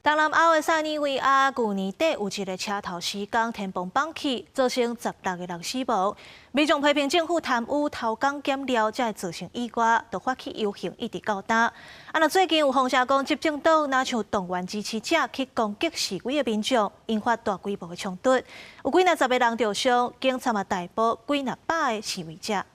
東南歐的塞爾維亞，舊年底有一个車頭施工天崩崩去，造成16個人死亡。民眾批評政府貪污、偷工減料，才會造成意外，就發起遊行，一直到今。啊，若最近有風聲講，執政黨若像動員支持者去攻擊示威的民眾，引發大規模的衝突，有幾若十個人著傷，警察嘛逮捕幾若百个示威者。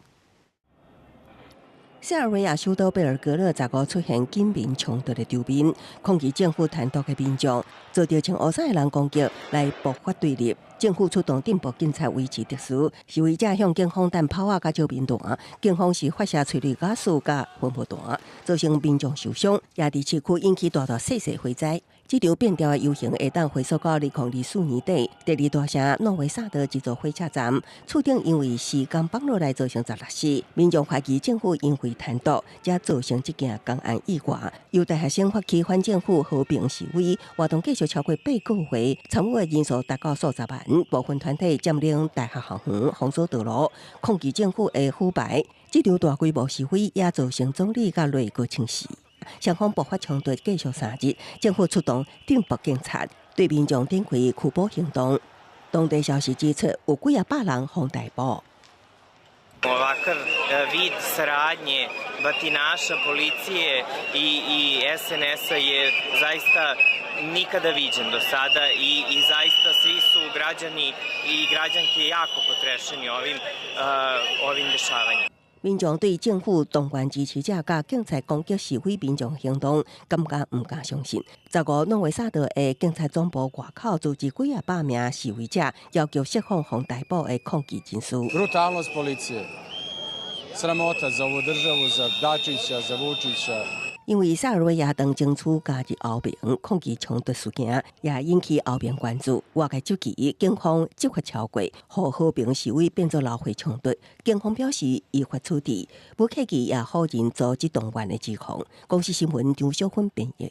塞爾維亞首都貝爾格勒十五出現警民衝突的場面，抗議政府貪瀆的民眾遭著穿烏衫的人攻擊，來爆發對立。政府出動鎮暴警察維持秩序，示威者向警方擲炮仔佮照明彈，警方是發射催淚瓦斯佮噴霧彈，造成民眾受傷，也佇市區引起大大細細火災。這場變調的遊行會當回溯到2024年底，第二大城諾維薩德這座火車站，柱頂因為施工崩落來造成16死，民眾懷疑政府因為貪瀆，才造成這件工安意外。由大學生發起反政府和平示威活動，繼續超過8個月，參與的人數達到數十萬，部分團體佔領大學校園，封鎖道路，抗議政府的腐敗。這場大規模示威也造成總理佮內閣請辭。雙方爆發衝突繼續3日，政府出動鎮暴警察對民眾展開拘捕行動。當地消息指出，有幾仔百人予逮捕。 Ovakav vid saradnje batinaša, policije i SNS-a je zaista nikada viđen do sada i zaista svi su građani i građanke jako potrešeni ovim dešavanjem. 民眾對政府動員支持者佮警察攻擊示威民眾行動，感覺毋敢相信。十五諾維薩德的警察總部外口組織幾仔百名示威者，要求釋放予逮捕的抗議人士。 Brutalnost policije, sramota za ovu državu, za Dačića, za Vučića. 因為塞爾維亞當爭取加入歐盟，抗議衝突事件也引起歐盟關注。外界質疑警方執法超過，予和平示威變做流血衝突。警方表示依法處置，無客氣也否認組織動員的指控。公視新聞張小芬編譯。